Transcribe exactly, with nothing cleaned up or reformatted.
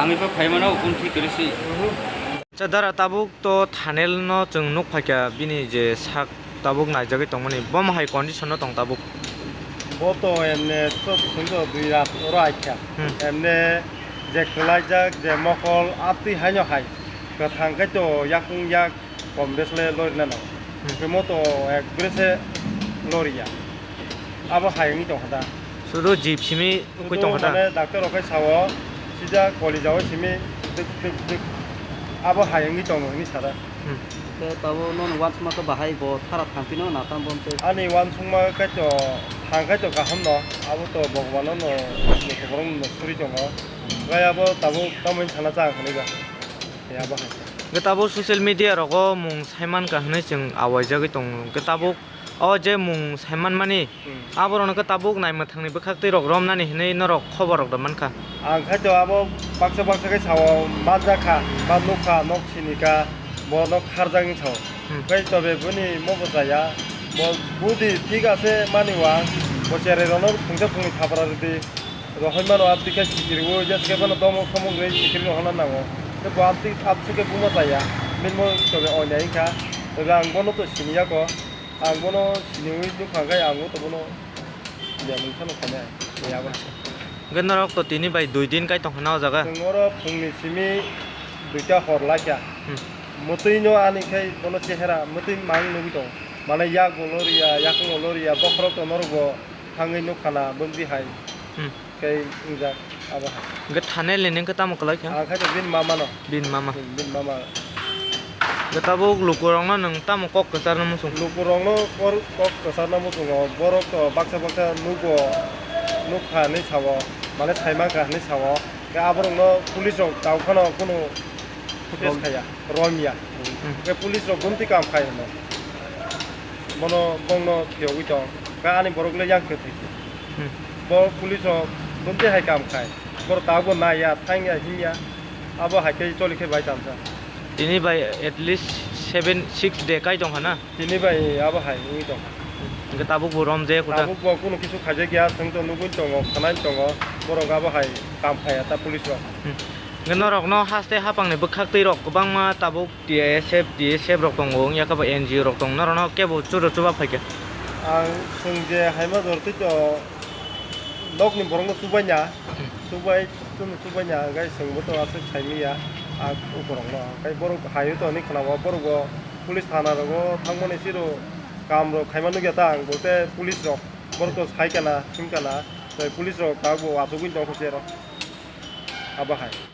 Ang ipha phaimano ukun thik kwrwi si. Acha dara tabuk to Thanel no chwng nuk phaikha bini je sak tabuk naijagwi tongmani. Bomo hai condition no tong tabuk. Bo to emne chwk sungdo dui rat oro aikha. Hmm. Emne je kwlaijak je mokol atwi haino hai. Kwthang khe to yakung yak kom bes le lori nano. Hmm. Khe mo to ek bere se lori ya. Abo hai wngwi tongkha da. Sudu jip simi wngwi tongkha da. Mane doctor rok khai sao, sida koli jao simi duk duk duk. Abo hai wngwi tongo hinwi sada. Hmm. Khe tabuk nono uansukma khe bahai bo thara thangpino na tamo bonte? Ani uansukma khe to thang khe to kaham no, abo to Bhagwan no, no, no, no suri tongo. Khe abo tabuk tamo wngwi thangna chang hinwi ba. Khe abo hai. Khe tabuk social media rogo mung saiman ka hinwi chwng awaijagwi tongo. Khe tabuk o je mung saiman mani Hmm. Aborokno khe tabuk naimwthangni bwkhaktwi rok romnani hinwi norok khobor rok da mankha. Ang khaito abo baksa baksa khe sao manjakha, ba nukha, nok sinika, bo nok kharjak wng sao. Hmm. Khe tobe boni mobo chaya, bo budi thik ase mani wang, bo cherai rokno phungsa phungni thapra rwdi. Rohoi mano abdi khe sikiri o, je se bono domok somok rwi sikiri rohorna nango. Khe bo abdi abdi khe buma chaya, bini mo tobe onya wngkha, tobe ang bono to siniya ko. Ang bono siniwi nukha khe ang o to bono ya mungsa nukha ne, ya bo. Hwnkhe norok to tini bai dui din kai tongkha na o jaga? Chwng oro phungni simi duita hor laikha. Hmm. Mwtwi no ani khai bono chehera mwtwi mang nugwi tongo. Mane yak bo loriya, yakung bo loriya, bokhorok to norok bo thangwi nukha na bwngwi hai. Hmm. Khe wngjak abo hai. Hwnkhe Thanel ni nung khe tamo kwlai kha? Ang khe to bini mama no. Bini mama. Hmm, bini mama. Hwnkhe tabuk lukurokno nwng tamo kok kwcharno muchung? Lukurokno kor-, kok kwcharno muchungo. Borok to baksa baksa nugo, nukha hinwi sao, mane saimankha hinwi sao. Khe aborokno police rok tau phano kunu footage khaya, romya. Hmm. Khe police rok gumti kam khai hino. Bono, bongno phiyogwi tong. Khe ani borok le yang khe thwi. Hmm. Bo police rok bumti hai kam khai. Borok tabukbo naiya, thangya, himya. Abo hai khe choli khe bai tamsa. Tini bai at least seven, six day kai tongkha na? Tini bai abo hai wngwi tongkha. Hwnkhe tabukbo romjaya kota? Tabukbo kunu kisu khaijakya, chwng to nugwi tongo, khwnai tongo. Borok abo hai kam khaiya ta police rok. Hmm. Hwnkhe norokno haste hapangni bwkhaktwi rok kwbangma tabuk T I S F, T S F rok tongo, wngya khe bo N G O rok tongo, norokno kebo chudo chuba phaikha? Ang chwng je haima jor twi to nokni borokno chubaina, chubai, chwngno chubaina, hwnkhe chwngbo to aswk saimanya, ang ukorokno. Hwnkhe borok haio to hinwi khwnao, borokbo police thana rogo thangmani siro kam rok khaima nukya ta ang, bolte police rok borok to sai kana, sing kana, tei police rok tabukbo achugwi tongkha se oro. Abo hai.